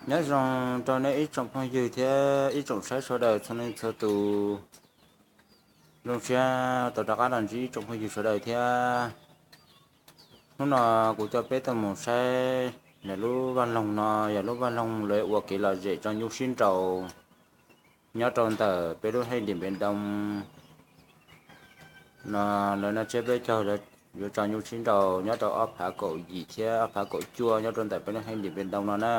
Nyob zoo rau nej ib tsoom phooj ywg thiab ib tsoom saib sawv daws txhua leej txhua tus. Zoo siab tau rov qab los ntsib ib tsoom phooj ywg sawv daws thiab. Hnub no kuv coj peb tuaj mus saib lawv lub vaj loog no, yog lub vaj loog lawv ua kev lom zem tso nyuj sib nraus nyob rau ntawm peb lub heej Diam Npias Ntoo no. Lawv no tsiab peb caug yuav tso nyuj sib nraus nyob rau ob phav kaum yim thiab ob phav kaum cuaj nyob rau ntawm peb lub heej Diam Npias Ntoo no na.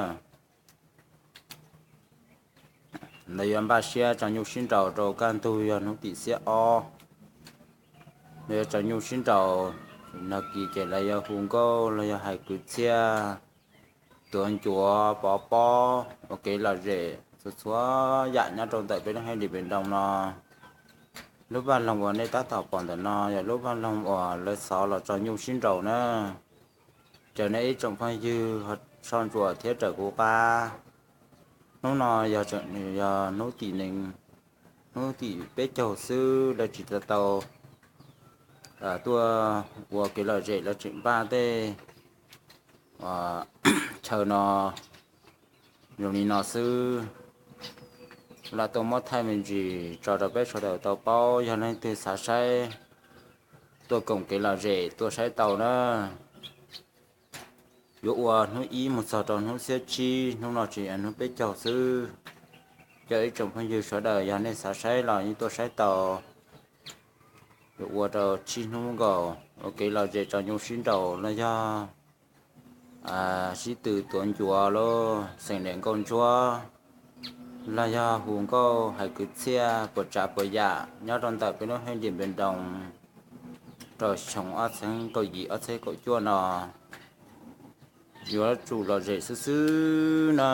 Lawv yuav npaj siab tso nyuj sib nraus rau kaj ntug yog hnub tim xiab ob. Lawv yuav tso nyuj sib nraus, nag kis ces lawv yuav hu nkauj los yog hais kwv txhiaj, tuav ncuav pov pob ua kev lom zem txhua txhua yam nyob rau ntawm peb lub heej Diam Npias Ntoo no. Lub vaj loog uas nej tab tom pom ntawm no yog lub vaj loog uas lawv xov los tso nyuj sib nraus na. Caw nej ib tsoom phooj ywg ho soj ntsuam thiab raws kuv qab. Hnub no yog, yog hnub tim nees, hnub tim peb caug xwb, lawv tsis tau tau tuaj ua kev lom zem, lawv tseem npaj tej chaw no zoo li no xwb. Lam tuaj muab thaij me ntsis tso rau peb sawv daws tau paub, yog leej twg xav saib tuaj koom kev lom zem tuaj saib tau na. Yuav ua hnub ib mus txog rau hnub xiab tsib, hnub no tsis yog hnub peb caug xwb. Cov ib tsoom phooj ywg sawv daws yog nej xav saib los yeej tuaj saib tau. Yuav ua rau tsib hnub nkaus ua kev lom zem tso nyuj sib nraus los yog sib tw tuav ncuav los xeem lim nkauj ntsuab los yog hu nkauj hais kwv txhiaj puas tsav puas yam nyob rau ntawm peb lub heej Diam Npias Ntoo rau xyoo ob txhiab kaum yim ob txhiab kaum cuaj no yuav tsum lom zem xwb xwb na.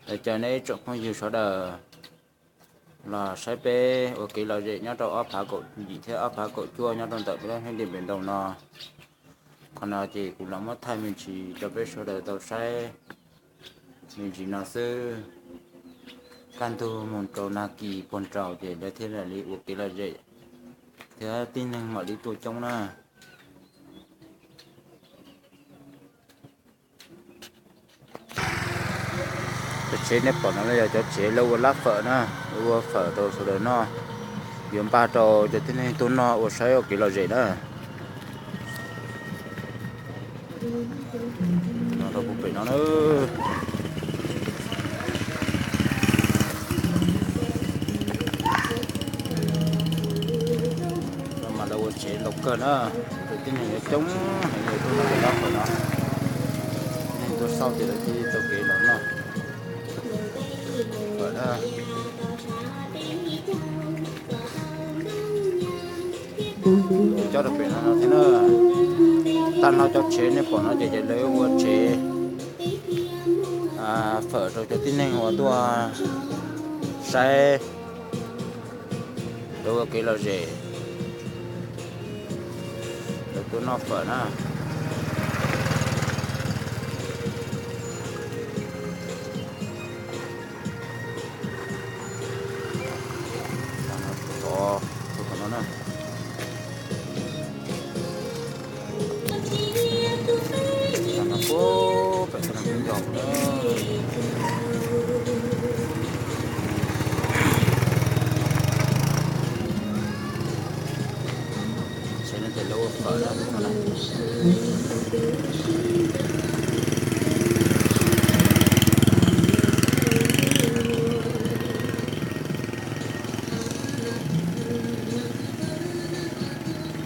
Los caw nej ib tsoom phooj ywg sawv daws los saib peb ua kev lom zem nyob rau ob phav kaum yim thiab ob phav kaum cuaj nyob rau ntawm peb lub heej Diam Npias Ntoo no. Qhov no ces kuv los muab thaij me ntsis rau peb sawv daws tau saib me ntsis no xwb. Kaj ntug mus rau nag kis puag nraud ces lawv thiaj li ua kev lom zem thiab tib neeg mam li tuaj coob na. Cov tsev nej pom no yog cov tsev lawv ua lab fawm na, ua fawm rau sawv daws noj. Yuav npaj rau cov tib neeg tuaj noj ua saib ua kev lom zem na. Rau puag pem no na. Mas lawv ua tsev ntau kawg na, cov tib neeg yuav coob heev li tuaj noj lab fawm no. Neeg tuaj xauj ces lawv thiaj tau kev los noj fawm na. Cob rau pem no no thiab na. Tag nrho cov tsev nej pom no ces ces lawv ua tsev fawm rau cov tib neeg uas tuaj saib, lawv ua kev lom zem, lawv tuaj noj fawm na.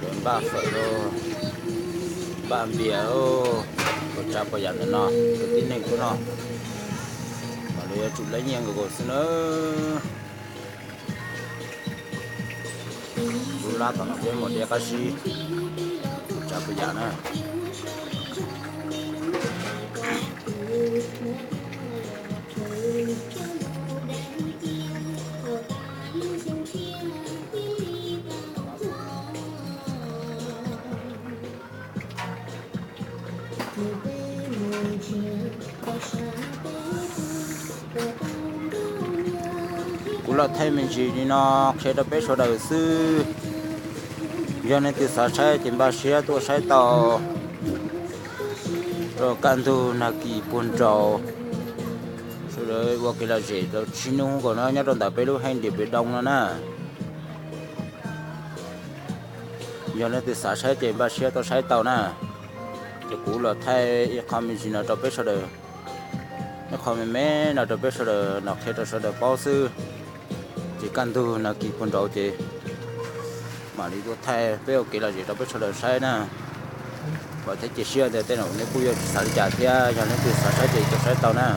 Lawv npaj fawm rau, npaj npias, puas tsav puas yam ntawm no rau tib neeg tuaj noj. Mas lawv yuav tsum lab nyiaj nkaus xwb na. Lub lab tom no peb mus de qab zib, puas tsav puas yam na. Kuv los thaij me ntsis li no qhia rau peb sawv daws xwb. Yog nej twg xav saib ces npaj siab tuaj saib tau rau kaj ntug nag kis puag nraud. Ua kev lom zem rau tsib hnub nkaus no nyob rau ntawm peb lub heej Điện Biên Đông no na. Yog leej twg xav saib ces npaj siab tuaj saib tau na. Ces kuv los thaij ib qho me ntsis no rau peb sawv daws, ib qho me me no rau peb sawv daws los qhia rau sawv daws paub xwb. Ces kaj ntug nag kis puag nraud ces mam li tuaj thaij peb ua kev lom zem rau peb sawv daws saib na. Vam thiab cia siab tias tej zaum nej kuj yuav tsis xav li cas thiab, yog leej twg xav saib ces tuaj saib tau na.